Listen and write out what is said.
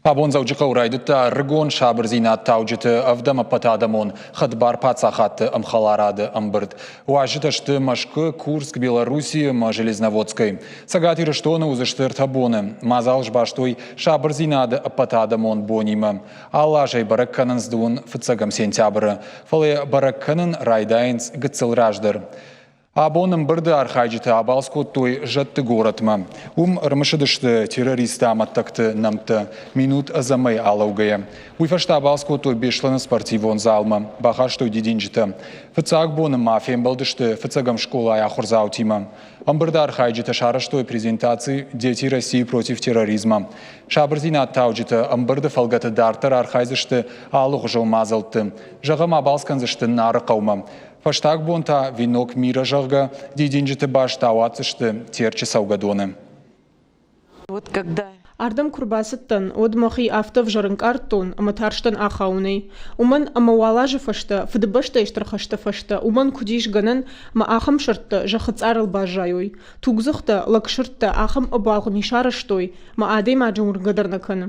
Абон Дзӕуджыхъӕуы райдыдта ӕрыгон сабырдзинад тауджыты ӕвдӕм ӕппӕтадӕмон хӕдбар паддзахадты ӕмхӕларады ӕмбырд. Уазджытӕ сты Мӕскуы, Курск, Белоруссийы ӕмӕ Железноводскӕй. Цӕгат Ирыстоны уыдзысты ӕртӕ боны. Мадзал сбастой сабырдзинады ӕппӕтадӕмон бонимӕ. Алы азӕй бӕрӕг кӕнынц дыууын фыццӕгӕм сентябры, фӕлӕ бӕрӕг кӕнын райдайынц гыццыл раздӕр. Абон ӕмбырды архайджытӕ абалц кодтой зӕдты горӕтмӕ. Уым ӕрымысыдысты террористты амӕттӕгты нӕмттӕ минут ӕдзӕмӕй алӕугӕйӕ. Уый фӕстӕ абалц кодтой Беслӕны спортивон залмӕ, бахастой дидинджытӕ. Фыццаг боны ма фембӕлдысты фыццӕгӕм скъолайы ахуырдзаутимӕ. Ӕмбырды архайджытӕ сарӕзтой презентаци «Дети России против терроризма». Сабырдзинад тауджытӕ ӕмбырды фӕлгӕты дарддӕр архайдзысты алыгъуызон мадзӕлтты. Зӕгъӕм, абалц кӕндзысты Нары хъӕумӕ. Фӕстаг бон та венок мира, зӕгъгӕ, дидинджыты баст ауадздзысты Терчы цӕугӕдоны. Вот когда Ардӕм куы рбацыдтӕн, уӕд мӕхи афтӕ ӕвзӕр ӕнкъардтон ӕмӕ тарстӕн ахауынӕй. Уымӕн ӕмӕ уал азы фӕстӕ, Фыдыбӕстӕйы Стыр хӕсты фӕстӕ, уымӕн куыд ис гӕнӕн, ӕмӕ ахӕм сырдтӕ зӕххы цъарыл баззайой. Тугдзыхтӕ, лӕгсырдтӕ ахӕм ӕбуалгъ ми сарӕзтой, ӕмӕ адӕймаджы уырнгӕ дӕр нӕ кӕны.